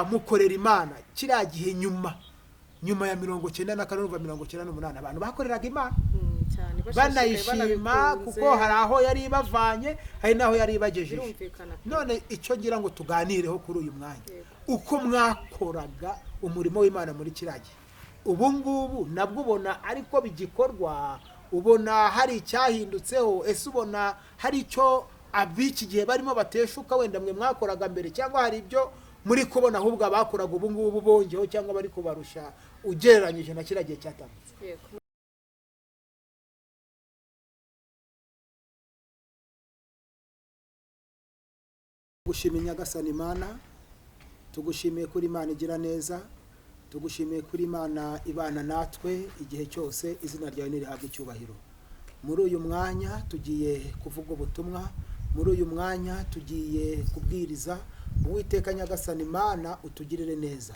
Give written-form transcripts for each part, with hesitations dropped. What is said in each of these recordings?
Mukorera Imana kiriya gihe nyuma ya 94, urumva 98 abantu bakoreraga Imana Cyane bashishikaye, banayishima, banabikunze. Kuko hari aho yari ibavanye, hari n'aho yari ibagejeje. Birumvikana pe. None icyo ngira ngo tuganireho kuri uyu mwanya, uko mwakoraga umurimo w'Imana muri kiriya gihe, ubu ngubu nabwo ubona ariko bigikorwa? Ubona hari icyahindutseho? Ese ubona hari icyo ab'iki gihe barimo bateshuka wenda mwe mwakoraga mbere, cyangwa hari ibyo muri kubona ahubwo abakoraga ubu ngubu bongeho cyangwa bari kubarusha ugereranyije na kiriya gihe cyatambutse? Yego. Gushima Nyagasani Imana, tugushimiye kuri Imana igira neza, tugushimiye kuri Imana ibana natwe igihe cyose. Izina ryawe nirihabwe icyubahiro. Muri uyu mwanya tugiye kuvuga ubutumwa, muri uyu mwanya tugiye kubwiriza. Uwiteka Nyagasani Imana, utugirire neza.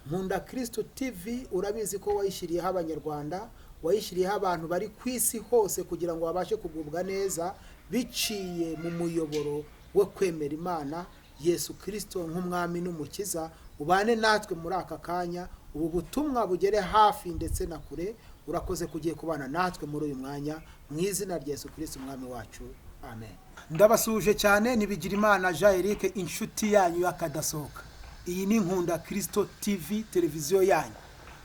Nkunda Kristo TV, urabizi ko wayishyiriyeho Abanyarwanda, wayishyiriyeho abantu bari ku isi hose kugira ngo babashe kugubwa neza biciye mu muyoboro wo kwemera Imana Yesu Kirisito nk'umwami n'umukiza. Ubane natwe muri aka kanya, ubu butumwa bugere hafi ndetse na kure. Urakoze ko ugiye kubana natwe muri uyu mwanya, mu izina rya Yesu Kirisito umwami wacu, amen. Ndabasuhuje cyane, nibigira Imana Jean Eric, inshuti yanyu y'akadasohoka. Iyi ni Nkunda Kirisito TV, televiziyo yanyu.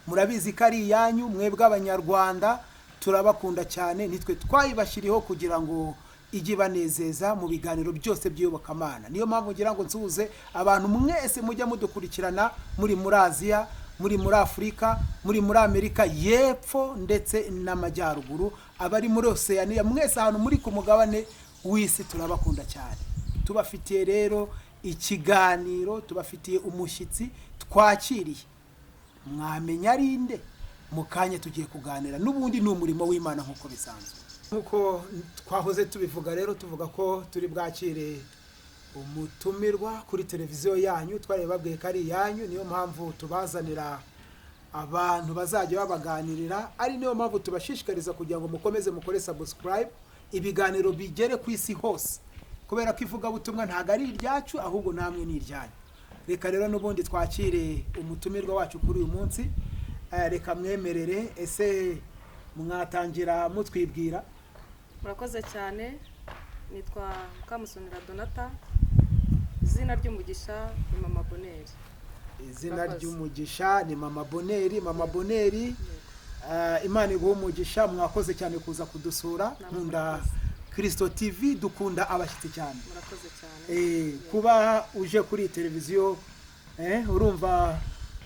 Murabizi ko ari iyanyu mwebwe Abanyarwanda, turabakunda cyane. Nitwe twayibashyiriyeho kugira ngo ijye ibanezeza mu biganiro byose by'iyobokamana. Niyo mpamvu ngira ngo nsuhuze abantu mwese mujya mudukurikirana muri muri Aziya, muri muri Afurika, muri muri Amerika y'Epfo ndetse n'Amajyaruguru, abari muri Oseyaniya, mwese ahantu muri ku mugabane w'isi, turabakunda cyane. Tubafitiye rero ikiganiro, tubafitiye umushyitsi twakiriye. Mwamenya ari nde? Mu kanya tugiye kuganira. N'ubundi ni umurimo w'Imana nk'uko bisanzwe, nk'uko twahoze tubivuga. Rero tuvuga ko turi bwakire umutumirwa kuri televiziyo yanyu. Twari babwiye ko ari iyanyu, niyo mpamvu tubazanira abantu bazajya babaganirira, ari niyo mpamvu tubashishikariza kugira ngo mukomeze mukore subscribe, ibiganiro bigere ku isi hose, kubera ko ivugabutumwa ntabwo ari iryacu, ahubwo namwe ni iryanyu. Reka rero n'ubundi twakire umutumirwa wacu kuri uyu munsi. Reka mwemerere. Ese mwatangira mutwibwira? Murakoze cyane. Nitwa Mukamusonera Donata, izina ry'umugisha ni Mama Boneri. Izina Murakoze. ry'umugisha ni Mama Boneri. Mama Boneri, Imana iguha umugisha. Mwakoze cyane kuza kudusura. Namwe Nkunda murakoze. Kirisito TV dukunda abashyitsi cyane. Murakoze cyane. Kuba uje kuri iyi televiziyo, urumva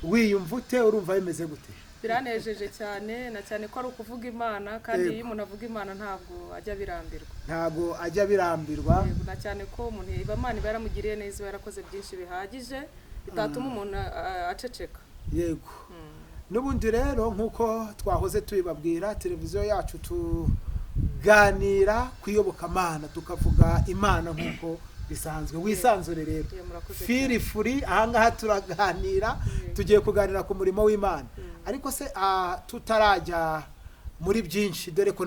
wiyumva ute? Urumva bimeze gute? Biranejeje cyane, na cyane ko ari ukuvuga Imana, kandi iyo umuntu avuga Imana ntabwo ajya abirambirwa. Ntabwo ajya abirambirwa. Yego, na cyane ko umuntu iba Imana iba yaramugiriye neza, iba yarakoze byinshi bihagije bitatuma umuntu aceceka. Yego. N'ubundi rero nk'uko twahoze tubibabwira, televiziyo yacu tuganira ku iyobokamana, tukavuga Imana nk'uko bisanzwe. Wisanzure rero. Iyo, murakoze Feel cyane. free, ahangaha turaganira. Tugiye kuganira ku murimo w'Imana. Ariko se tutarajya muri byinshi, dore ko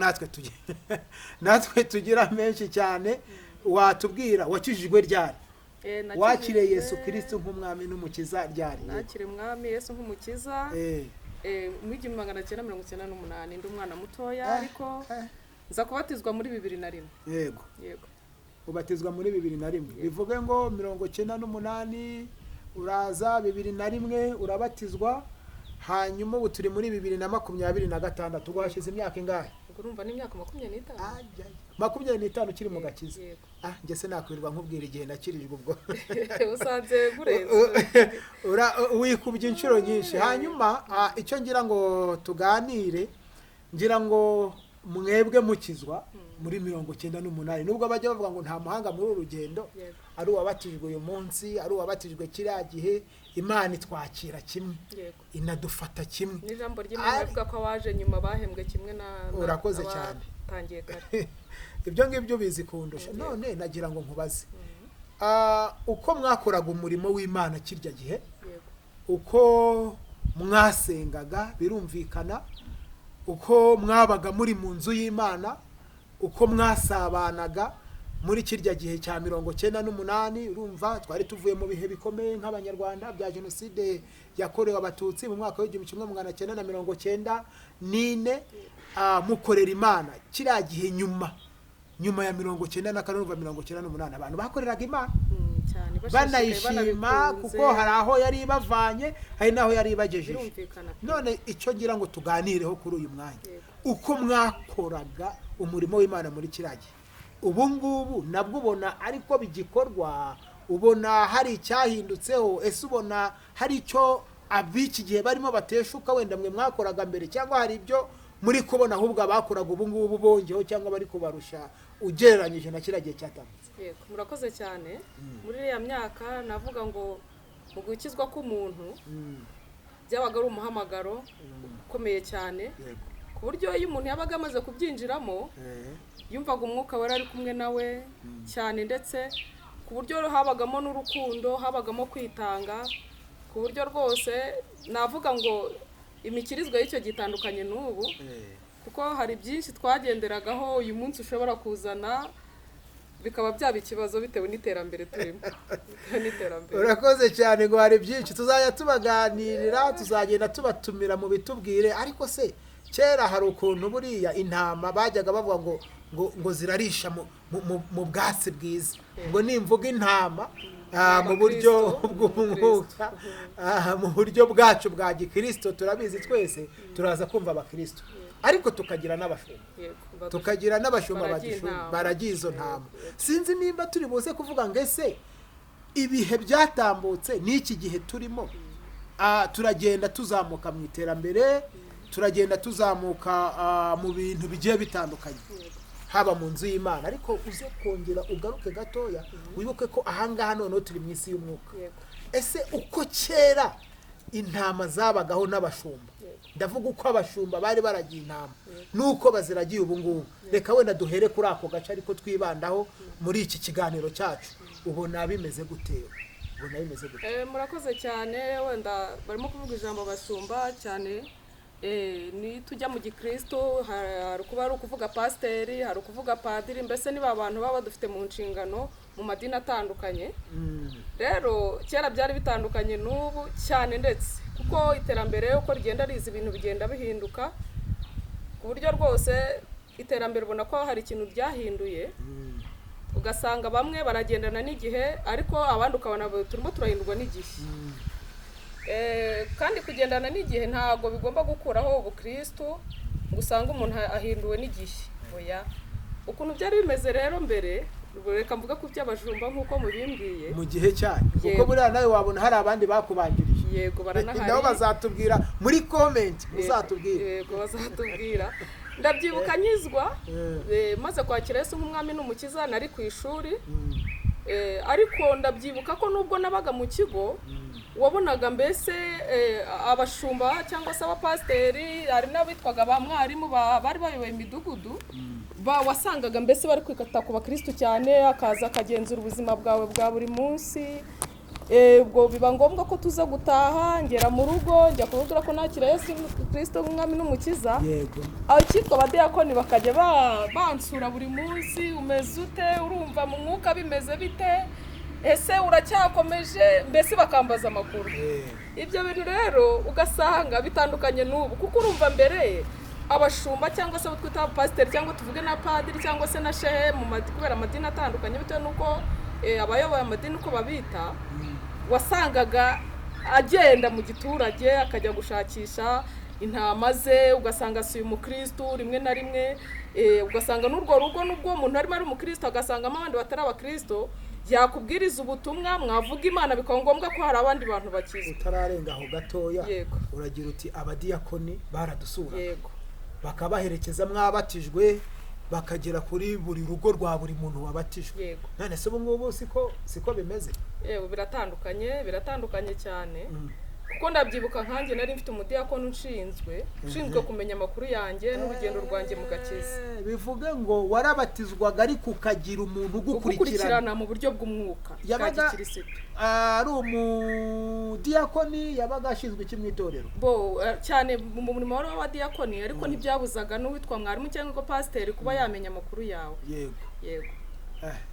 natwe tugira menshi cyane, watubwira wakijijwe ryari? Nakijijwe- Wakiriye Yesu Kirisito nk'umwami n'umukiza ryari? Nakiriye umwami Yesu nk'umukiza mu 1998, ndi umwana mutoya, ariko nza kubatizwa muri 2001. Yego. Ubatizwa muri 2001, bivuge ngo 98 uraza, 2001 urabatizwa, hanyuma ubu turi muri 2026. Ubwo hashize imyaka ingahe? Ubwo urumva ni imyaka 25. Ajya, 25 ukiri mu gakiza? Yego. Ah, njye se nakwirirwa nkubwira igihe nakirijwe ubwo? Usanze gurenze. Wikubye inshuro nyinshi. Hanyuma icyo ngira ngo tuganire, ngira ngo mwebwe mukizwa muri 98, nubwo bajya bavuga ngo nta muhanga muri uru rugendo, ari uwabatijwe uyu munsi, ari uwabatijwe kiriya gihe, Imana itwakira kimwe, inadufata kimwe. N'ijambo ry'Imana rivuga ko abaje nyuma bahembwe kimwe na Urakoze cyane. abatangiye kare. Ibyo ngibyo bizi kundusha. None nagira ngo nkubaze, uko mwakoraga umurimo w'Imana kirya gihe, uko mwasengaga, birumvikana uko mwabaga muri mu nzu y'Imana, uko mwasabanaga. Muri kirya gihe cya 98, urumva twari tuvuye mu bihe bikomeye nk'Abanyarwanda bya Jenoside yakorewe Abatutsi mu mwaka w'1994. Mukorera Imana kiriya gihe nyuma ya 94, urumva 98 abantu bakoreraga Imana Cyane banayishima, kuko hari aho yari ibavanye, hari n'aho yari ibagejeje. Birumvikana pe. None icyo ngira ngo tuganireho kuri uyu mwanya, uko mwakoraga umurimo w'Imana muri kiriya gihe, ubu ngubu nabwo ubona ariko bigikorwa? Ubona hari icyahindutseho? Ese ubona hari icyo ab'iki gihe barimo bateshuka wenda mwe mwakoraga mbere, cyangwa hari ibyo muri kubona ahubwo abakoraga ubu ngubu bongeho cyangwa bari kubarusha ugereranyije na kiriya gihe cyatambutse? Yego, murakoze cyane. Muri iriya myaka, navuga ngo mu gukizwa k'umuntu byabaga ari umuhamagaro ukomeye cyane, ku buryo iyo umuntu yabaga amaze kubyinjiramo yumvaga Umwuka Wera ari kumwe nawe cyane, ndetse ku buryo habagamo n'urukundo, habagamo kwitanga, ku buryo rwose navuga ngo imikirizwe y'icyo gitandukanye n'ubu, kuko hari byinshi twagenderagaho uyu munsi ushobora kuzana bikaba byaba ikibazo bitewe n'iterambere turimo, bitewe n'iterambere. Urakoze cyane. Ngo hari byinshi tuzajya tubaganirira, tuzagenda tubatumira mu bitubwire. Ariko se kera hari ukuntu buriya intama bajyaga bavuga ngo zirarisha mu bwatsi bwiza, ngo nimvuga intama mu buryo bw'umwuka, mu buryo bwacu bwa gikirisito, turabizi twese turaza kumva Abakristo, ariko tukagira n'abashumba, tukagira n'abashumba Baragiye intama. Baragiye izo ntama. Sinzi nimba turi buze kuvuga ngo ese ibihe byatambutse n'iki gihe turimo, turagenda tuzamuka mu iterambere, turagenda tuzamuka mu bintu bigiye bitandukanye, haba mu nzu y'Imana. Ariko uze kongera ugaruke gatoya, wibuke ko ahangaha noneho turi mu isi y'umwuka. Ese uko kera intama zabagaho n'abashumba, ndavuga uko abashumba bari baragiye intama nuko baziragiye ubu ngubu, reka wenda duhere kuri ako gace ariko twibandaho muri iki kiganiro cyacu, ubona bimeze gute? Ubona bimeze gute? Murakoze cyane. Wenda barimo kuvuga ijambo bashumba cyane. Ni tujya mu gikristo, hari kuba ari ukuvuga pasiteri, hari ukuvuga padiri, mbese niba abantu baba badufite mu nshingano mu madini atandukanye. Rero kera byari bitandukanye n'ubu cyane, ndetse kuko iterambere uko rigenda riza ibintu bigenda bihinduka, ku buryo rwose iterambere ubona ko hari ikintu ryahinduye, ugasanga bamwe baragendana n'igihe, ariko abandi ukabona turimo turahindurwa n'igihe. Kandi kugendana n'igihe ntabwo bigomba gukuraho ubukristu ngo usange umuntu ahinduwe n'igihe, oya. Ukuntu byari bimeze rero mbere, reka mvuga ku by'abajumba nk'uko mubimbwiye. Mu gihe cyanyu, kuko buriya nawe wabona hari abandi bakubanjirije. Yego, baranahari. Nabo bazatubwira muri comment, muzatubwira. Yego, bazatubwira. Ndabyibuka nkizwa, maze kwakira Yesu nk'Umwami n'Umukiza, nari ku ishuri. Ariko ndabyibuka ko nubwo nabaga mu kigo, wabonaga mbese abashumba cyangwa se abapasiteri, hari n'abitwaga ba mwarimu bari bayoboye imidugudu, wasangaga mbese bari kwita ku bakristu cyane, akaza akagenzura ubuzima bwawe bwa buri munsi. Ubwo biba ngombwa ko tuza gutaha, ngera mu rugo njya kubabwira ko nakira Yesu Kristo nk'Umwami n'Umukiza. Abakitwa abadiyakoni bakajya bansura buri munsi: "Umeze ute? Urumva mu mwuka bimeze bite? Ese uracyakomeje?" Mbese bakambaza amakuru. Ibyo bintu rero ugasanga bitandukanye n'ubu, kuko urumva mbere abashumba cyangwa se abo twita abapasiteri, cyangwa tuvuge na padiri cyangwa se na shehe, kubera amadini atandukanye, bitewe n'uko abayoboye amadini uko babita, wasangaga agenda mu giturage akajya gushakisha intama ze, ugasanga asuye umukristu rimwe na rimwe, ugasanga n'urwo rugo n'ubwo umuntu arimo ari umukristu agasangamo abandi batari abakristo, yakubwiriza ubutumwa, mwavuga Imana, bikaba ngombwa ko hari abandi bantu bakizwa. Utararenga aho gatoya, Yego. uragira uti abadiyakoni baradusura, Yego. bakabaherekeza mwabatijwe, bakagera kuri buri rugo rwa buri muntu wabatijwe. Yego. None se ubu ngubu siko bimeze? Yewe, biratandukanye, biratandukanye cyane, kuko ndabyibuka nkanjye nari mfite umudiyakoni ushinzwe kumenya amakuru yanjye n'urugendo rwanjye mu gakiza. Bivuge ngo warabatizwaga ariko ukagira umuntu ugukurikirana. Ugukurikirana mu buryo bw'umwuka bwa Yabaga gikirisitu. ari umudiyakoni, yabaga ashinzwe iki mu itorero? Bo cyane mu murimo wari w'abadiyakoni, ariko ntibyabuzaga n'uwitwa mwarimu cyangwa pasiteri kuba yamenya amakuru yawe. Yego.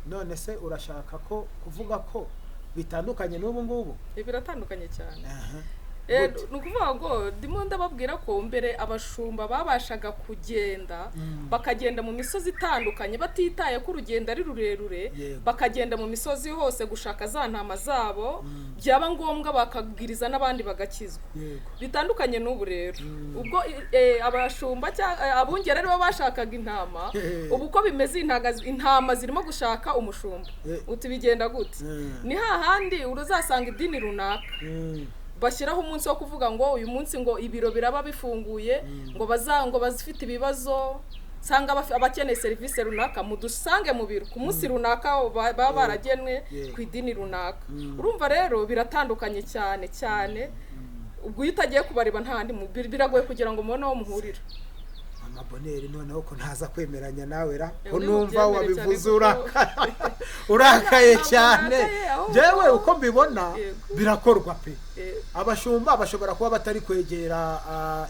None se urashaka ko kuvuga ko bitandukanye n'ubu ngubu? Biratandukanye cyane. Aha. Ni ukuvuga ngo ndimo ndababwira ko mbere abashumba babashaga kugenda, bakagenda mu misozi itandukanye batitaye ko urugendo ari rurerure, bakagenda mu misozi hose gushaka za ntama zabo, byaba ngombwa bakabwiriza n'abandi bagakizwa. Bitandukanye n'ubu rero, ubwo abashumba cyangwa abungeri aribo bashakaga intama, ubu uko bimeze intama zirimo gushaka umushumba. Uti bigenda gute? Ni hahandi uruzasanga idini runaka bashyiraho umunsi wo kuvuga ngo uyu munsi ngo ibiro biraba bifunguye, ngo ngo bazifite ibibazo cyangwa abakeneye serivisi runaka mudusange mu biro ku munsi runaka baba baragenwe ku idini runaka. Urumva rero biratandukanye cyane cyane. Ubwo iyo utagiye kubareba nta handi biragoye kugira ngo mubone aho muhurira. Mama Bonheur, noneho ko ntaza kwemeranya nawe ra, ko Uri numva bubyemere cyane wabivuze kuko urakaye Ntabwo cyane. narakaye, ahubwo Njyewe uko mbibona, birakorwa pe. Abashumba bashobora kuba batari kwegera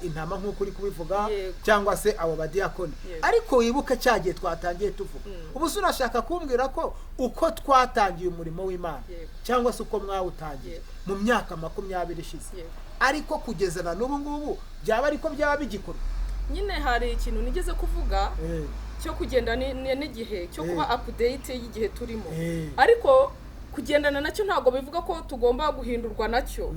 intama nk'uko uri kubivuga, cyangwa se abo badiyakoni, ariko wibuke cya gihe twatangiye tuvuga. Ubu se urashaka kumbwira ko uko twatangiye umurimo w'Imana, cyangwa se uko mwawutangiye mu myaka 20 ishize, ariko kugeza na n'ubu ngubu byaba ariko byaba bigikorwa? Nyine hari ikintu nigeze kuvuga cyo kugenda n'igihe, cyo kuba update y'igihe turimo, ariko kugendana nacyo ntabwo bivuga ko tugomba guhindurwa nacyo.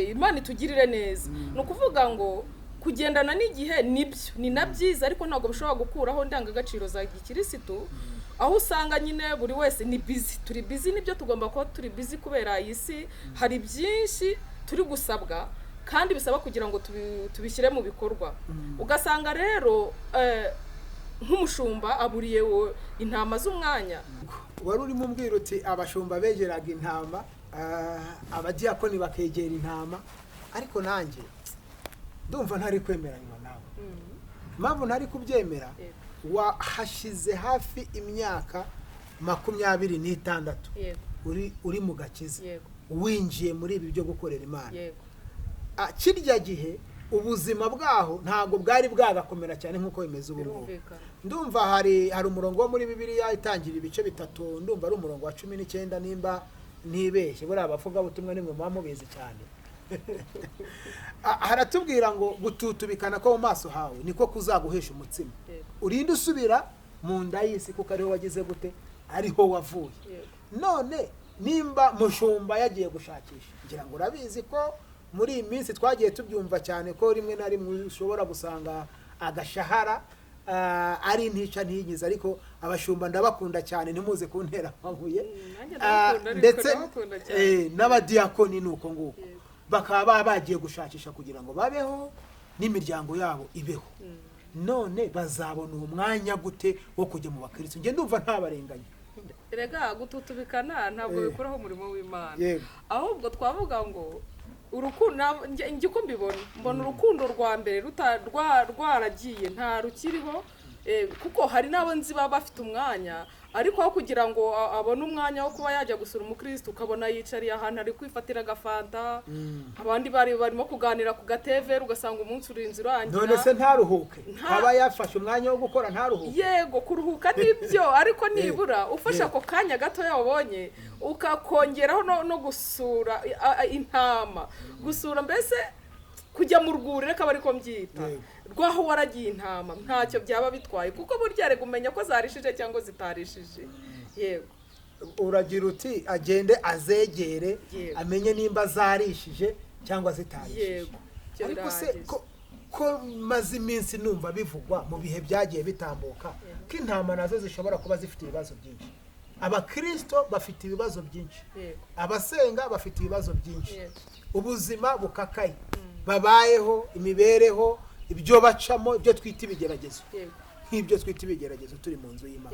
Imana itugirire neza. Ni ukuvuga ngo kugendana n'igihe nibyo, ni na byiza, ariko ntabwo bishobora gukuraho indangagaciro za gikirisitu, aho usanga nyine buri wese ni busy. Turi busy nibyo, tugomba kuba turi busy kubera iyi si hari byinshi turi gusabwa kandi bisaba kugira ngo tubishyire mu bikorwa. Ugasanga rero nk'umushumba aburiye intama z'umwanya. Wari urimo umbwira uti abashumba begeraga intama, abadiyakoni bakegera intama, ariko nanjye ndumva ntari kwemeranywa nawe. Impamvu ntari kubyemera, wahashize hafi imyaka 26 uri mu gakiza, winjiye muri ibi byo gukorera Imana. Kirya gihe ubuzima bwaho ntabwo bwari bwagakomera cyane nk'uko bimeze ubu ngubu. Ndumva hari umurongo wo muri Bibiliya itangira ibice bitatu, ndumva ari umurongo wa 19 nimba ntibeshye. Buriya abavugabutumwa nimwe muba mubizi cyane. Haratubwira ngo gututubikana ko mu maso hawe niko kuzaguhesha umutsima, urinde usubira mu nda y'isi, kuko ariho wagize gute? Ariho wavuye. None nimba mushumba yagiye gushakisha, ngira ngo urabizi ko muri iyi minsi twagiye tubyumva cyane ko rimwe na rimwe ushobora gusanga agashahara ari ntica ntigize. Ariko abashumba ndabakunda cyane, ntimuze kuntera amabuye. Nanjye ndabakunda, ariko ndetse ndabakunda cyane. N'abadiyakoni ni uko nguko, bakaba baba bagiye gushakisha kugira ngo babeho n'imiryango yabo ibeho. None bazabona uwo mwanya gute wo kujya mu bakristo? Njye ndumva ntabarenganya. Erega gututubikana ntabwo bikuraho umurimo w'Imana. Ahubwo twavuga ngo urukundo, njye uko mbibona, mbona urukundo rwa mbere rwaragiye, nta rukiriho. Kuko hari n'abo nzi baba bafite umwanya, ariko aho kugira ngo abone umwanya wo kuba yajya gusura umukristo, ukabona yicariye ahantu ari kwifatira agafanta, abandi bari barimo kuganira ku gateveri, ugasanga umunsi urinze urangira. None se ntaruhuke? Aba yafashe umwanya wo gukora, ntaruhuke? Yego, kuruhuka nibyo, ariko nibura ufashe ako kanya gatoya wabonye ukakongeraho no gusura intama, gusura mbese kujya mu rwuri, reka bari ko mbyita, rwaho waragiye intama, ntacyo byaba bitwaye, kuko burya reka umenya ko zarishije cyangwa zitarishije. Yego. Uragira uti agende azegere, amenye nimba zarishije cyangwa zitarishije. Yego, ibyo Ariko se birahagije. ko maze iminsi numva bivugwa mu bihe byagiye bitambuka ko intama nazo zishobora kuba zifite ibibazo byinshi, abakirisito bafite ibibazo byinshi, abasenga bafite ibibazo byinshi, ubuzima bukakaye babayeho, imibereho, ibyo bacamo, ibyo twita ibigeragezo, nk'ibyo twita ibigeragezo turi mu nzu y'Imana,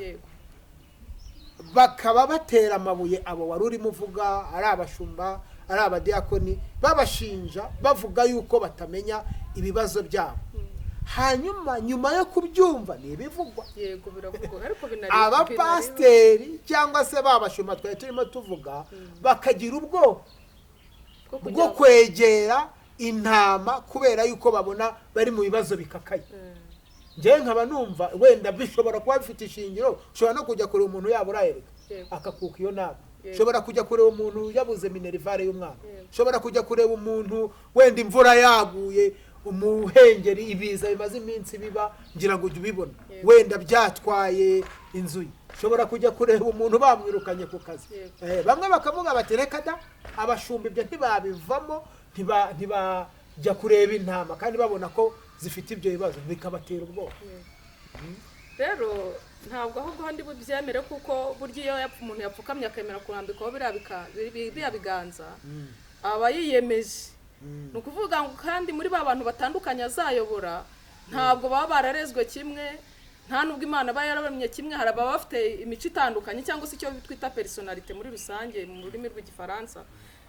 bakaba batera amabuye abo wari urimo uvuga, ari abashumba, ari abadiyakoni, babashinja bavuga yuko batamenya ibibazo byabo. Hanyuma nyuma yo kubyumva, ni ibivugwa, Yego, biravugwa, ariko binari abapasiteri cyangwa se ba bashumba twari turimo tuvuga bakagira ubwoba bwo bwo kugira kwegera intama kubera yuko babona bari mu bibazo bikakaye. Njyewe nkaba numva wenda bishobora kuba bifite ishingiro. Ushobora no kujya kureba umuntu yaba urayereka akakuka iyo nama. Ushobora kujya kureba umuntu yabuze minerivare y'umwana. Ushobora kujya kureba umuntu wenda imvura yaguye, umuhengeri, ibiza bimaze iminsi biba, ngira ngo ujye ubibona, wenda byatwaye inzu ye. Ushobora kujya kureba umuntu bamwirukanye ku kazi. Bamwe bakavuga bati reka da, abashumba ibyo ntibabivamo, ntibajya kureba intama kandi babona ko zifite ibyo bibazo, bikabatera ubwoba. Rero ntabwo ahubwo handi bubyemere, kuko burya iyo umuntu yapfukamye akemera kurambikaho biriya biganza, aba yiyemeje. Ni ukuvuga ngo kandi muri ba bantu batandukanye azayobora, ntabwo baba bararezwe kimwe, nta nubwo Imana aba yarabemye kimwe. Hari ababa bafite imico itandukanye, cyangwa se icyo twita personnalité muri rusange mu rurimi rw'Igifaransa.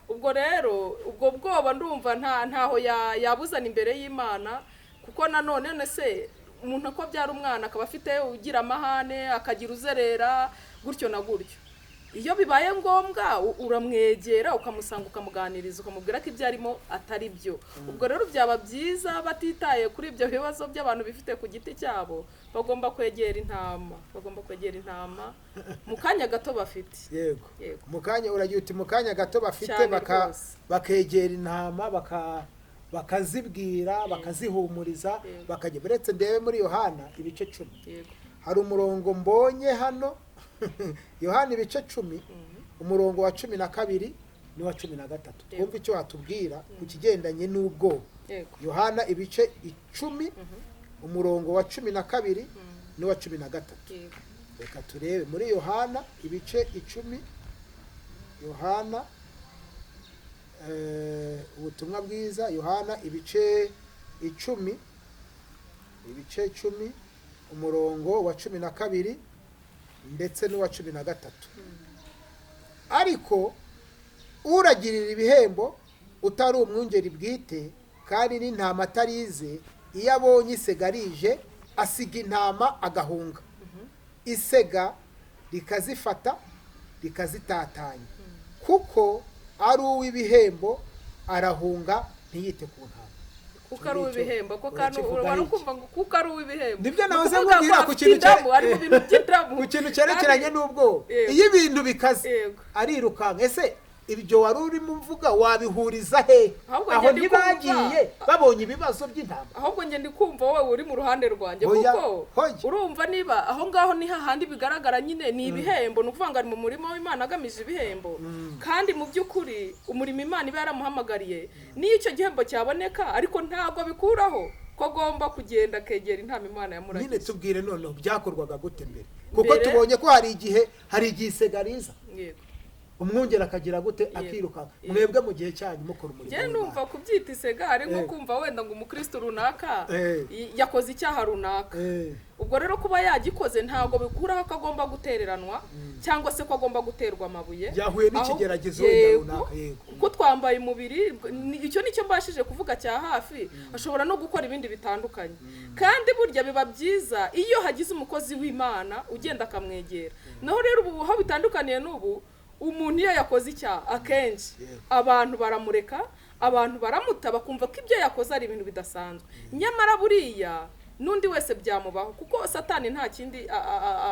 Ubwo rero ubwo bwoba ndumva ntaho yabuzana imbere y'Imana, kuko nanone none se umuntu ko abyara umwana akaba afite ugira amahane, akagira uzerera gutyo na gutyo, iyo bibaye ngombwa uramwegera, ukamusanga, ukamuganiriza, ukamubwira ko ibyo arimo atari byo. Ubwo rero byaba byiza batitaye kuri ibyo bibazo by'abantu bifite ku giti cyabo, bagomba kwegera intama, bagomba kwegera intama mu kanya gato bafite. Yego. Yego. Mu kanya, uragira uti mu kanya gato bafite, Cyane rwose. bakegera intama, bakazibwira, bakazihumuriza, bakajya. Uretse ndebe muri Yohana ibice 10, hari umurongo mbonye hano, Yohana ibice 10, umurongo wa 12 n'uwa 13. Twumve icyo watubwira ku kigendanye n'ubwoba. Yohana ibice 10, umurongo wa 12 n'uwa 13. Reka turebe muri Yohana ibice 10, Yohana, ubutumwa bwiza Yohana ibice 10, ibice 10, umurongo wa 12 ndetse n'uwa 13. Ariko uragirira ibihembo utari umwungeri bwite kandi n'intama atarize, iyo abonye isega rije, asiga intama agahunga, isega rikazifata rikazitatanya, kuko ari uw'ibihembo, arahunga ntiyite ku ntama. Kuko ari uw'ibihembo ko kandi Urakivuga wari iki? kumva ngo kuko ari uw'ibihembo. Nibyo Ni nahoze ukuvuga nkubwira ko ku afite kintu indamu, ari mu bintu by'indamu. Ku kintu cyerekeranye n'ubwoba. Iyo ibintu bikaze, arirukanka. Ese ibyo wari urimo uvuga wabihuriza he? Ahubwo Aho njye ndi kumva- ntibagiye babonye ibibazo by'intama? Ahubwo njye ndi kumva wowe uri mu ruhande rwanjye, Oya, kuko hoya. urumva niba aho ngaho ni hahandi bigaragara nyine ni ibihembo, ni ukuvuga ngo ari mu murimo w'Imana agamije ibihembo, kandi mu by'ukuri umurimo Imana iba yaramuhamagariye, niyo icyo gihembo cyaboneka, ariko ntabwo bikuraho ko agomba kugenda akegera intama Imana Nyine yamuragije. tubwire noneho byakorwaga gute mbere, kuko tubonye ko hari igihe isega riza, umwungeri akagira gute? Akirukanka. Mwebwe mu gihe cyanyu mukora umurimo Njye w'Imana. numva kubyita isega ari nko kumva wenda ngo umukristo runaka yakoze icyaha runaka. Ubwo rero kuba yagikoze ntabwo bikuraho ko agomba gutereranwa cyangwa se ko agomba guterwa amabuye. Yahuye n'ikigeragezo wenda runaka, yego. Kuko twambaye umubiri, icyo nicyo mbashije kuvuga cya hafi. Ashobora no gukora ibindi bitandukanye, kandi burya biba byiza iyo hagize umukozi w'Imana ugenda akamwegera. Naho rero ubu aho bitandukaniye n'ubu, umuntu iyo yakoze icyaha akenshi abantu baramureka, abantu baramuta, bakumva ko ibyo yakoze ari ibintu bidasanzwe. Nyamara buriya n'undi wese byamubaho, kuko Satani nta kindi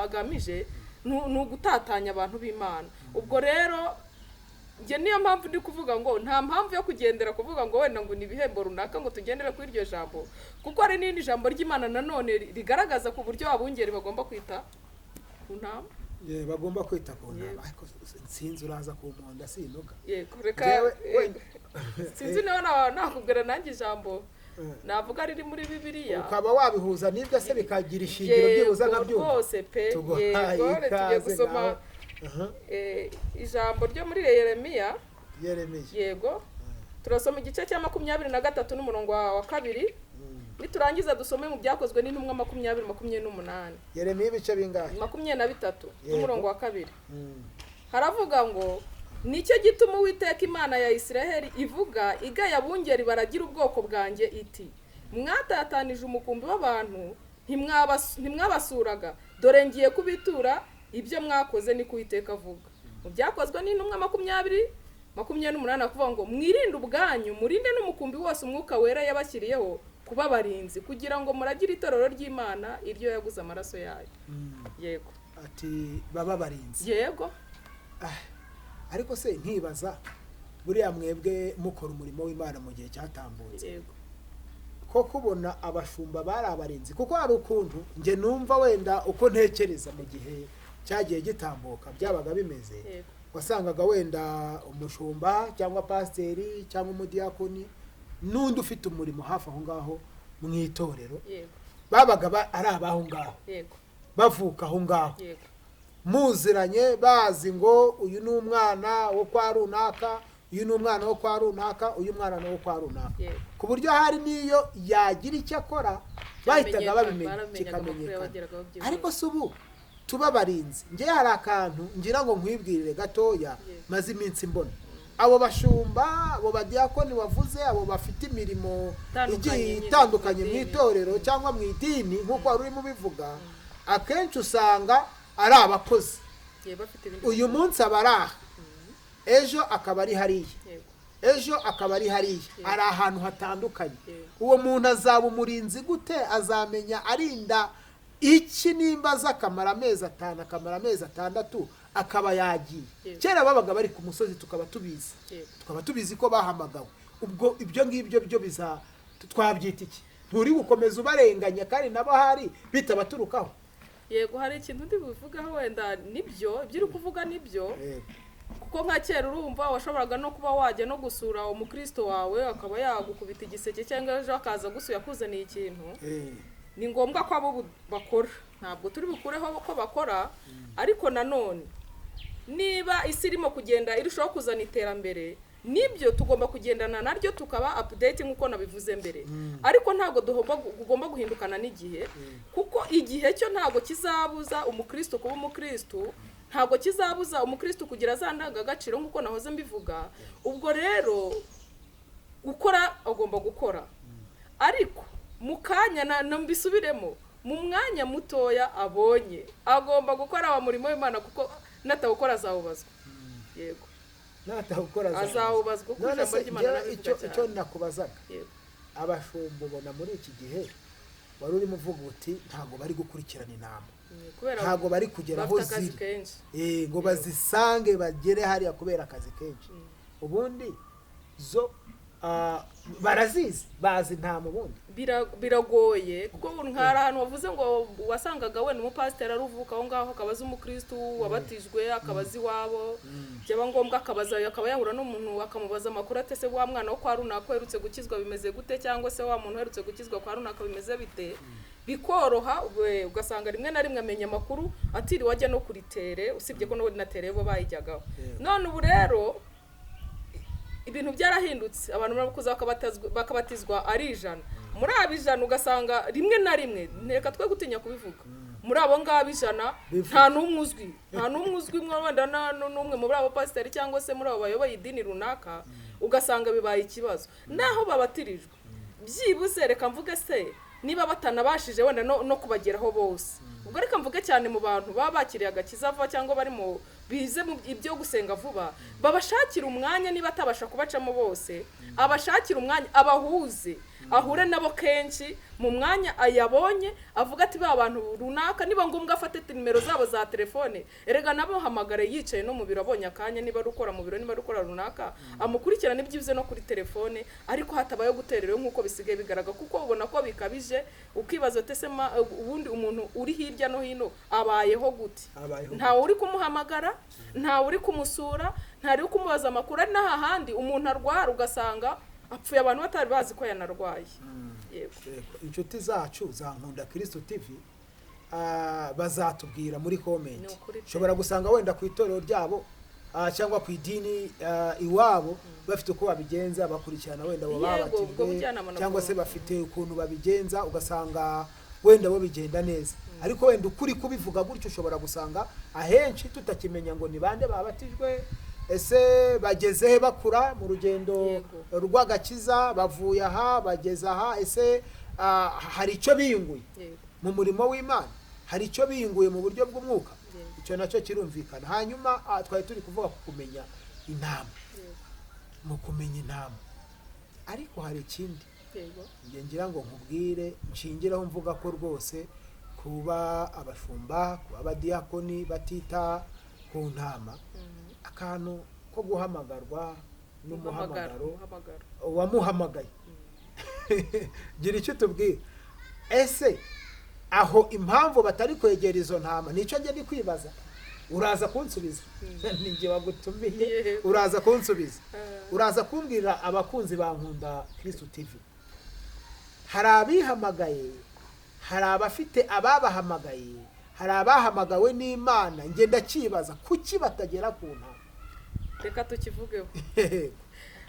agamije, ni ugutatanya abantu b'Imana. Ubwo rero njye niyo mpamvu ndi kuvuga ngo nta mpamvu yo kugendera kuvuga ngo wenda ngo ni ibihembo runaka, ngo tugendere kuri iryo jambo, kuko hari n'irindi jambo ry'Imana nanone rigaragaza ku buryo abungeri bagomba kwita ku ntama. Bagomba kwita ku ntama. Ariko nsinzi uraza ku mponda sinoga. Yego, reka. Njyewe Sinzi niba nakubwira nanjye ijambo navuga riri muri Bibiliya. Ukaba wabihuza n'ibyo se, bikagira ishingiro byibuza Yego, nkabyumva? rwose pe. Tuguhaye Yego, tugiye ikaze gusoma nawe. Aha. Ijambo ryo muri Yeremiya. Yeremiya. Yego, turasoma igice cya 23 n'umurongo wa 2. Niturangiza dusome mu Byakozwe n'Intumwa 20:28. Yeremiya ibice bingahe? 23 n'umurongo wa 2. Haravuga ngo: "Nicyo gituma Uwiteka Imana ya Isiraheli ivuga igaya abungeri baragira ubwoko bwanjye, iti: 'Mwatatanije umukumbi w'abantu, ntimwabasuraga. Dore ngiye kubitura ibyo mwakoze, niko Uwiteka avuga." Mu Byakozwe n'Intumwa 20:28 akuvuga ngo: "Mwirinde ubwanyu, murinde n'umukumbi wose Umwuka Wera yabashyiriyeho." Kuba abarinzi kugira ngo muragire itorero ry'Imana iryo yaguze amaraso yayo. Yego. Ati baba barinzi. Yego. Ariko se nkibaza, buriya mwebwe mukora umurimo w'Imana mu gihe cyatambutse, ko kubona abashumba bari abarinzi, kuko hari ukuntu njye numva wenda uko ntekereza mu gihe cyagiye gitambuka byabaga bimeze, wasangaga wenda umushumba cyangwa pasiteri cyangwa umudiyakoni n'undi ufite umurimo hafi aho ngaho mu itorero, babaga ari abaho ngaho, bavuka aho ngaho, muziranye, bazi ngo uyu ni umwana wo kwa runaka, uyu ni umwana wo kwa runaka, uyu mwana ni uwo kwa runaka, ku buryo hari n'iyo yagira icyo akora bahitaga babimenya, Baramenyaga amakuru, kikamenyekana. yabageragaho byihuse. Ariko si ubu tuba abarinzi. Njye hari akantu ngira ngo nkwibwirire gatoya. Maze iminsi mbona abo bashumba, abo badiyakoni wavuze, abo bafite imirimo itandukanye igiye nyine, itandukanye mu mu idini. itorero cyangwa mu idini, nk'uko wari urimo ubivuga, akenshi usanga ari abakozi. Bafite ibindi Uyu munsi aba ari aha, ejo akaba ari hariya, ejo akaba ari hariya, ari ahantu hatandukanye. Uwo muntu azaba umurinzi gute? Azamenya arinda iki nimba aza akamara amezi 5, akamara amezi 6, akaba yagiye? Kera babaga bari ku musozi tukaba tubizi, tukaba tubizi ko bahamagawe. Ubwo ibyo ngibyo byo biza twabyita iki? Nturi gukomeza ubarenganya kandi nabo hari bitabaturukaho? Yego, hari ikintu ndi buvugaho wenda. Nibyo, ibyo uri kuvuga nibyo, kuko nka kera urumva washoboraga no kuba wajya no gusura umukristo wawe akaba yagukubita igiseke, cyangwa ejo akaza gusuye akuzaniye ikintu. Ni ngombwa ko abo bakora, ntabwo turi bukureho ko bakora, ariko nanone niba isi irimo kugenda irushaho kuzana iterambere, nibyo tugomba kugendana naryo, tukaba update nk'uko nabivuze mbere, ariko ntabwo tugomba guhindukana n'igihe, kuko igihe cyo ntabwo kizabuza umukristo kuba umukristo, ntabwo kizabuza umukristo kugira za ndangagaciro nk'uko nahoze mbivuga. Ubwo rero gukora agomba gukora, ariko mu kanya na mbisubiremo, mu mwanya mutoya abonye agomba gukora wa murimo w'Imana, kuko natawukora azawubazwa. Yego. Natawukora Azawubazwa, kuko None ijambo se ry'Imana njyewe rirabivuga icyo cyane. icyo nakubazaga, abashumba ubona muri iki gihe wari urimo uvuga uti ntabwo bari gukurikirana intama, Kubera ntabwo bari kugera aho bafite akazi ziri kenshi. Ngo bazisange bagere hariya kubera akazi kenshi. Ubundi zo barazizi, bazi intama ubundi? Biragoye, kuko hari ahantu wavuze ngo wasangaga wenda umupasiteri aruvuka aho ngaho, akaba azi umukristu wabatijwe, akaba azi iwabo, byaba ngombwa akabaza, akaba yahura n'umuntu akamubaza amakuru ate: "Se wa mwana wo kwa runaka uherutse gukizwa bimeze gute?" Cyangwa se "Wa muntu uherutse gukizwa kwa runaka bimeze bite?" Bikoroha, ugasanga rimwe na rimwe amenya amakuru atiriwe ajya no kuri terrain, usibye ko n'ubundi na terrain bo bayijyagaho. None ubu rero ibintu byarahindutse, abantu barakuza bakabatizwa ari 100. Muri abo 100 ugasanga rimwe na rimwe, reka twe gutinya kubivuga, muri abo ngabo 100 Bivuga. nta n'umwe uzwi, nta n'umwe uzwi wenda n'umwe muri abo pasiteri cyangwa se muri abo bayoboye idini runaka. Ugasanga bibaye ikibazo naho babatirijwe. Byibuze reka mvuge se, niba batanabashije wenda no kubageraho bose, ubwo reka mvuge cyane mu bantu baba bakiriye agakiza vuba cyangwa bari mu bize mu ibyo gusenga vuba, babashakira umwanya. Niba atabasha kubacamo bose, abashakira umwanya, abahuze, ahure nabo kenshi mu mwanya ayabonye, avuga ati ba bantu runaka, niba ngombwa afate nimero zabo za telefone, erega nabo hamagare yicaye no mu biro abonye akanya, niba ari ukora mu biro, niba ari ukora runaka, amukurikirane byibuze no kuri telefone, ariko hatabayeho guterera nk'uko bisigaye bigaragara, kuko ubona ko bikabije, ukibaza uti ese ubundi umuntu uri hirya no hino abayeho gute? Abayeho. Ntawe uri kumuhamagara, ntawe uri kumusura, ntari kumubaza amakuru. Ari n'ahandi umuntu arwara ugasanga apfuye abantu batari bazi ko yanarwaye. Yego. Yego. Inshuti zacu za Nkunda Kristo TV bazatubwira muri comment. Ni ukuri pe. Ushobora gusanga wenda ku itorero ryabo cyangwa ku idini iwabo bafite uko babigenza, bakurikirana wenda abo Yego, babatijwe, ubwo bujyanama nabwo. cyangwa se bafite ukuntu babigenza, ugasanga wenda bo bigenda neza. Ariko wenda ukuri kubivuga gutyo, ushobora gusanga ahenshi tutakimenya ngo ni bande babatijwe, ese bageze he, bakura mu rugendo rw'agakiza, bavuye aha bageze aha, ese hari icyo biyunguye mu murimo w'Imana, hari icyo biyunguye mu buryo bw'umwuka? Icyo nacyo kirumvikana. Hanyuma twari turi kuvuga ku kumenya intama, mu kumenya intama, ariko hari ikindi Yego. Njye ngira ngo nkubwire, nshingiraho mvuga ko rwose kuba abashumba, kuba abadiyakoni batita ku ntama, akantu ko guhamagarwa n'umuhamagaro, Umuhamagaro. Uwamuhamagaye, gira icyo tubwira. Ese aho impamvu batari kwegera izo ntama, nicyo njye ndi kwibaza, uraza kunsubiza, ni njye wagutumiye. Yego. Uraza kunsubiza, Eh. uraza kumbwira. Abakunzi ba Nkunda Kirisitu TV, hari abihamagaye, hari abafite ababahamagaye, hari abahamagawe n'Imana. Njye ndakibaza, kuki batagera ku ntama? Reka tukivugeho.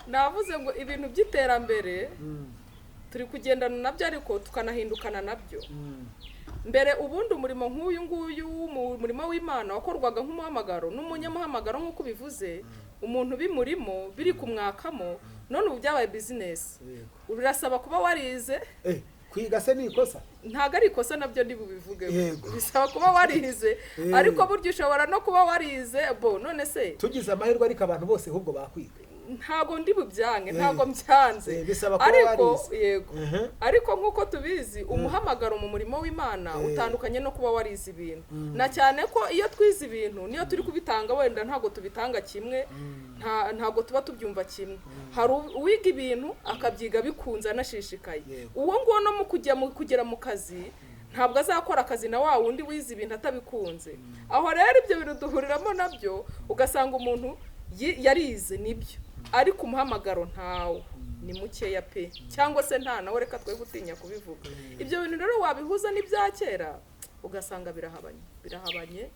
Navuze ngo ibintu by'iterambere turi kugendana nabyo, ariko tukanahindukana nabyo. Mbere ubundi umurimo nk'uyu nguyu, umurimo w'Imana wakorwaga nk'umuhamagaro n'umunyamuhamagaro, nk'uko ubivuze, umuntu bimurimo biri kumwakamo. None ubu byabaye bizinesi. Birasaba kuba warize. Kwiga se ni ikosa? Ntabwo ari ikosa, nabyo ntibubivugeho. Bisaba kuba warize, ariko burya ushobora no kuba warize bo none se Tugize amahirwe, ariko abantu bose ahubwo bakwiga. Ntabwo ndi bubyange, ntabwo mbyanze. Bisaba kuba Ariko warize. yego, ariko nk'uko tubizi, umuhamagaro mu murimo w'Imana utandukanye no kuba warize ibintu, na cyane ko iyo twize ibintu niyo turi kubitanga wenda ntabwo tubitanga kimwe, ntabwo tuba tubyumva kimwe. Hari uwiga ibintu akabyiga bikunze anashishikaye. Uwo nguwo no mu kujya mu kugera mu kazi ntabwo azakora akazi na wa wundi wize ibintu atabikunze. Aho rero ibyo bintu duhuriramo nabyo, ugasanga umuntu yarize nibyo, ariko umuhamagaro ntawo, ni mukeya pe, cyangwa se nta nawe, reka twe gutinya kubivuga. Ibyo bintu rero wabihuza n'ibya kera ugasanga birahabanye, birahabanye,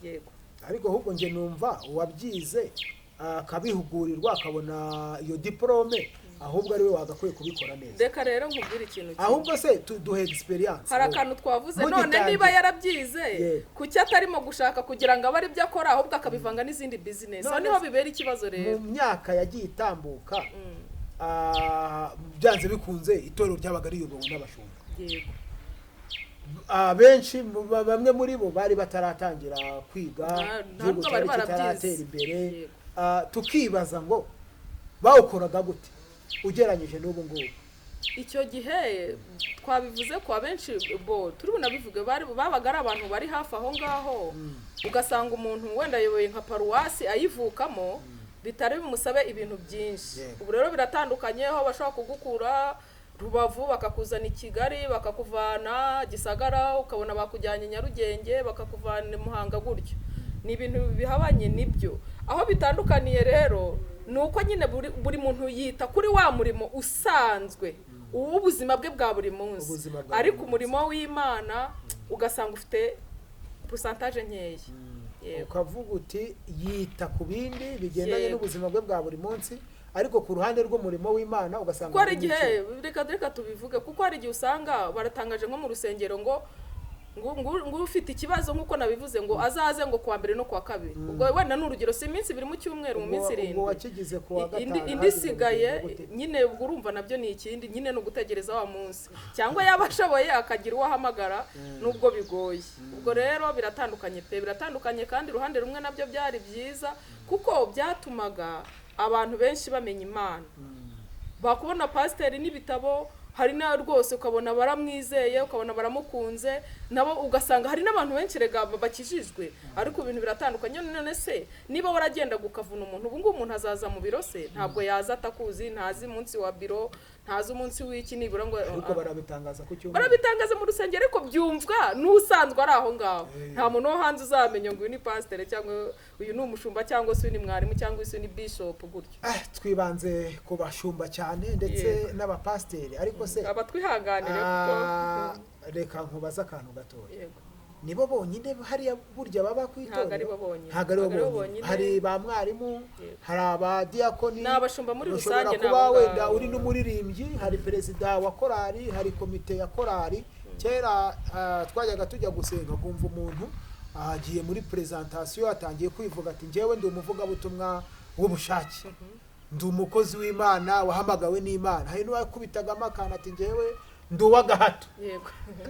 yego. Ariko ahubwo njye numva uwabyize akabihugurirwa, akabona iyo diporome, ahubwo ari we wagakwiye kubikora neza. Reka rero nkubwire ikintu kimwe. Ahubwo se duhe experience. Hari akantu twavuze none. Mugitangira. Niba yarabyize, kuki atarimo gushaka kugira ngo abe ari byo akora, ahubwo akabivanga n'izindi bizinesi? Aho None niho se- bibera ikibazo Mu rero. myaka yagiye itambuka, byanze bikunze itorero ryabaga riyobowe n'abashumba. Benshi bamwe muri bo bari bataratangira kwiga, Nta igihugu nubwo bari cyari barabyize. kitaratera imbere. Yego. Tukibaza ngo bawukoraga gute ugereranyije n'ubu ngubu? Icyo gihe twabivuze ko abenshi bo turi bunabivuge bari babaga ari abantu bari hafi aho ngaho, ugasanga umuntu wenda ayoboye nka paruwasi ayivukamo, bitari bimusabe ibintu byinshi. Ubu rero biratandukanye, aho bashobora kugukura Rubavu bakakuzana i Kigali, bakakuvana Gisagara ukabona bakujyanye Nyarugenge, bakakuvana i Muhanga gutyo. Ni ibintu bihabanye nibyo. Aho bitandukaniye rero ni uko nyine buri muntu yita kuri wa murimo usanzwe uw'ubuzima bwe bwa buri munsi, Ubuzima bwa buri ariko munsi. umurimo w'Imana ugasanga ufite pourcentage nkeya. Yego. Ukavuga uti yita ku bindi bigendanye n'ubuzima bwe bwa buri munsi, ariko ku ruhande rw'umurimo w'Imana ugasanga Kuko hari harimo igihe icyuho. Reka tubivuge, kuko hari igihe usanga baratangaje nko mu rusengero ngo ufite ikibazo, nk'uko nabivuze, ngo azaze ngo kuwa mbere no kuwa kabiri. Ubwo wenda ni urugero, si iminsi 2 mu cyumweru, mu minsi Ubwo 7. Wakigize ku wa gatanu, Indi hagize isigaye kugenda gute? Nyine ubwo urumva nabyo ni ikindi, nyine ni ugutegereza wa munsi, cyangwa yaba ashoboye akagira uwo ahamagara, nubwo bigoye. Ubwo rero biratandukanye pe, biratandukanye. Kandi uruhande rumwe nabyo byari byiza, kuko byatumaga abantu benshi bamenya Imana, bakubona pasiteri n'ibitabo, hari na rwose ukabona baramwizeye, ukabona baramukunze nabo, ugasanga hari n'abantu benshi rega bakijijwe. Ariko ibintu biratandukanye. None se niba waragendaga ukavuna umuntu, ubu ngubu umuntu azaza mu biro se? Ntabwo yaza atakuzi, ntazi umunsi wa biro, ntazi umunsi w'iki, nibura ngo Ariko barabitangaza ku cyumweru. Barabitangaza mu rusengero, ariko byumvwa n'usanzwe ari aho ngaho. Nta muntu wo hanze uzamenya ngo uyu ni pasiteri, cyangwa uyu ni umushumba, cyangwa se uyu ni mwarimu, cyangwa se uyu ni bishop gutyo. Twibanze ku bashumba cyane ndetse n'abapasiteri, ariko se Aba twihanganire kuko reka nkubaze akantu gatoya. Yego. Nibo bonyine hariya burya baba ku Ntabwo ari itorero? bo bonyine. Ntabwo ari bo Ntabwo ari bo bonyine. bonyine. Hari ba mwarimu, hari abadiyakoni. Ni abashumba muri Ushobora rusange, ni kuba abo wenda ngabo. uri n'umuririmbyi, hari perezida wa korali, hari komite ya korali. Kera twajyaga tujya gusenga, kumva umuntu agiye muri presentation, atangiye kwivuga ati: "Njyewe ndi umuvugabutumwa w'ubushake, ndi umukozi w'Imana wahamagawe n'Imana." Hari n'uwakubitagamo akantu ati: "Njyewe ndi uw'agahato."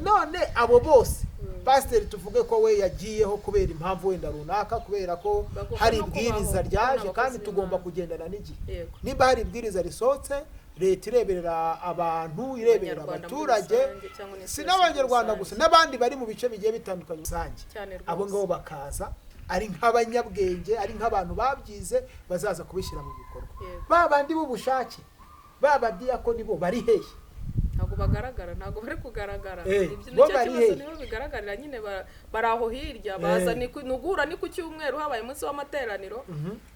None abo bose, pasiteri tuvuge ko we yagiyeho kubera impamvu wenda runaka, kubera ko Bagomba hari no kubaho, ibwiriza kuko ni ryaje, abakozi kandi tugomba b'Imana. kugendana n'igihe. Niba hari ibwiriza risohotse Leta ireberera abantu, ireberera Abanyarwanda muri abaturage, rusange, cyangwa n'isi si yose muri n'Abanyarwanda rusange. gusa, n'abandi bari mu bice bigiye bitandukanye rusange. Cyane rwose. Abo ngabo bakaza ari nk'abanyabwenge, ari nk'abantu babyize, bazaza kubishyira mu bikorwa. Ba bandi b'ubushake, ba badiyakoni, bo bari hehe? Ntabwo bagaragara, ntabwo bari kugaragara. Bo Nicyo bari kibazo. hehe? Nibo bigaragarira nyine, bari aho hirya, baza ni uguhura ni ku cyumweru, habaye umunsi w'amateraniro,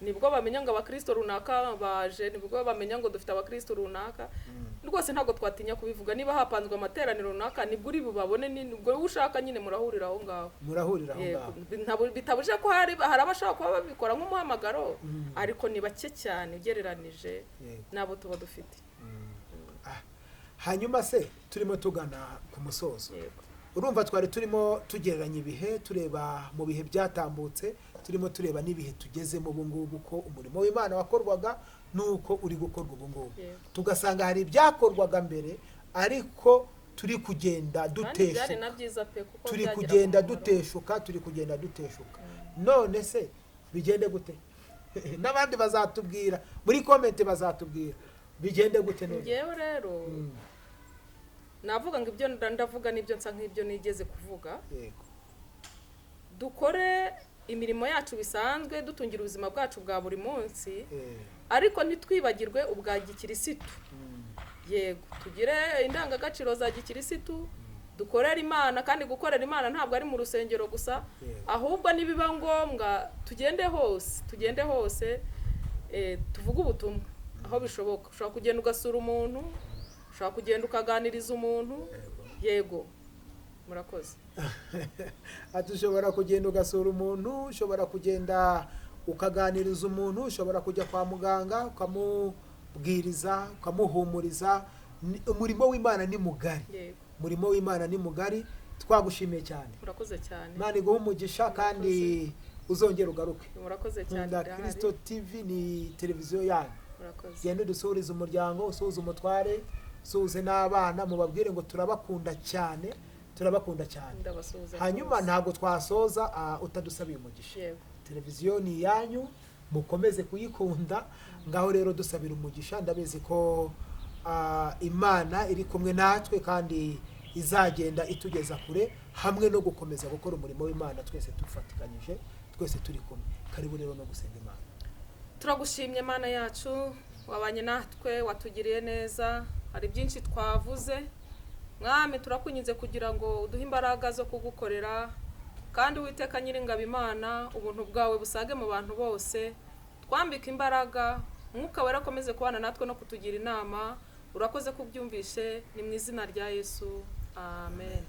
nibwo bamenya ngo abakristo runaka baje, nibwo bamenya ngo dufite abakristo runaka. Rwose ntabwo twatinya kubivuga, niba hapanzwe amateraniro runaka nibwo uri bubabone, nibwo ushaka nyine murahurira aho ngaho. Murahurira aho Yego, ngaho. Bitabuje ko hari abashobora kuba babikora nk'umuhamagaro, ariko ni bake cyane ugereranije n'abo tuba dufite. Hanyuma se turimo tugana ku musozo. Urumva twari turimo tugereranya ibihe, tureba mu bihe byatambutse, turimo tureba n'ibihe tugezemo ubu ngubu, ko umurimo w'Imana wakorwaga n'uko uri gukorwa ubu ngubu. Tugasanga hari ibyakorwaga mbere, ariko turi kugenda Kandi byari duteshuka. na byiza pe, kuko Turi byagiraga kugenda umumaro. duteshuka, turi kugenda duteshuka. None se bigende gute? N'abandi bazatubwira muri comment, bazatubwira bigende gute none. Ngewe rero navuga ngo ibyo ndavuga nibyo nsa nk'ibyo nigeze kuvuga. Dukore imirimo yacu bisanzwe, dutungira ubuzima bwacu bwa buri munsi, ariko ntitwibagirwe ubwa gikirisitu. Yego, tugire indangagaciro za gikirisitu, dukorere Imana. Kandi gukorera Imana ntabwo ari mu rusengero gusa, ahubwo nibiba ngombwa tugende hose, tugende hose, tuvuge ubutumwa aho bishoboka. Ushobora kugenda ugasura umuntu, ushobora kugenda ukaganiriza umuntu. Yego, murakoze. Ati ushobora kugenda ugasura umuntu, ushobora kugenda ukaganiriza umuntu, ushobora kujya kwa muganga ukamubwiriza, ukamuhumuriza. Umurimo w'Imana ni mugari. Umurimo w'Imana ni mugari. Twagushimiye cyane. Murakoze cyane. Imana iguhe umugisha kandi uzongere ugaruke. Murakoze cyane. Nkunda Ndahari. Kirisito TV ni televiziyo yanyu. Murakoze. Genda udusuhurize umuryango, usuhuze umutware, usuhuze n'abana, mubabwire ngo turabakunda cyane, turabakunda cyane. Ndabasuhuza Hanyuma rwose. ntabwo twasoza utadusabiye umugisha. Televiziyo ni iyanyu, mukomeze kuyikunda. Ngaho rero dusabira umugisha. Ndabizi ko Imana iri kumwe natwe kandi izagenda itugeza kure, hamwe no gukomeza gukora umurimo w'Imana twese dufatikanyije, twese turi kumwe. Karibu rero no gusenga Imana. Turagushimye Mana yacu, wabanye natwe, watugiriye neza. Hari byinshi twavuze, Mwami, turakunyuze kugira ngo uduhe imbaraga zo kugukorera. Kandi Uwiteka Nyiringabo Imana, ubuntu bwawe busage mu bantu bose, twambike imbaraga, Umwuka Wera akomeze kubana natwe no kutugira inama. Urakoze kubyumvishe, ni mu izina rya Yesu, amen.